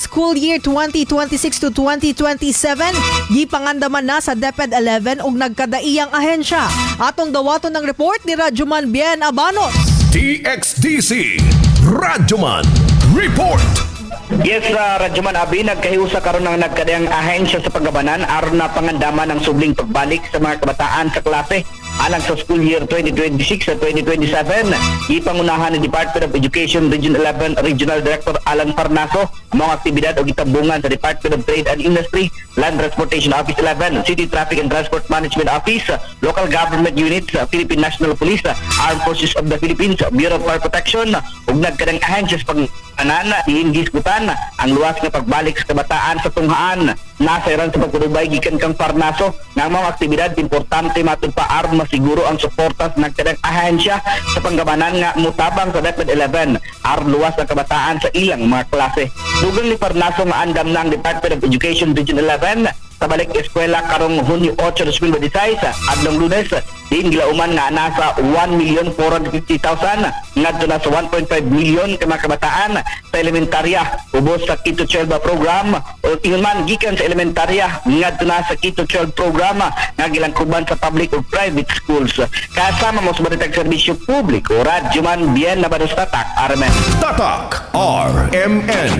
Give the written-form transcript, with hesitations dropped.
School year 2026 to 2027, gipangandaman na sa DepEd 11 ug nagkadaiyang ahensya. Atong dawaton ng report ni Radyoman Bien Abanos. DXDC Radyoman Report. Yes, Radyoman Abi, nagkahiusa karon ang nagkadayang ahensya sa paggabanan aron na pangandaman ang subling pagbalik sa mga kabataan sa klase alang sa school year 2026 sa 2027. Ipangunahan ni Department of Education Region 11 Regional Director Alan Parnaso ang mga aktibidad o gitambungan sa Department of Trade and Industry, Land Transportation Office 11, City Traffic and Transport Management Office, Local Government Units, Philippine National Police, Armed Forces of the Philippines, Bureau of Fire Protection, ug nagkadang ahensya sa pag anan gisgutan ang luwas nga pagbalik sa kabataan sa tunghaan. Nasayran sa pagpurubay gikan kang Parnaso nga ang mga aktibidad importante matud pa aron masiguro ang suporta sa nagkadang ahensya sa panggabanan nga mutabang sa DepEd 11 aron luwas ang kabataan sa ilang mga klase. Dugang ni Parnaso nga andam na ang Department of Education Region 11 sa balik eskwela karong Hunyo 8, 2026, adlong Lunes, din gilauman nga nasa 1,450,000 ngadto na sa 1.5 million ka mga kabataan sa elementarya ubos sa K-12 program o ingon man gikan sa elementarya ngadto na sa K-12 program nga gilangkuban sa public ug private schools. Kasama mo sa Balitag Serbisyo Publiko, Radyoman Bien Nabados, Tatak RMN. Tatak RMN.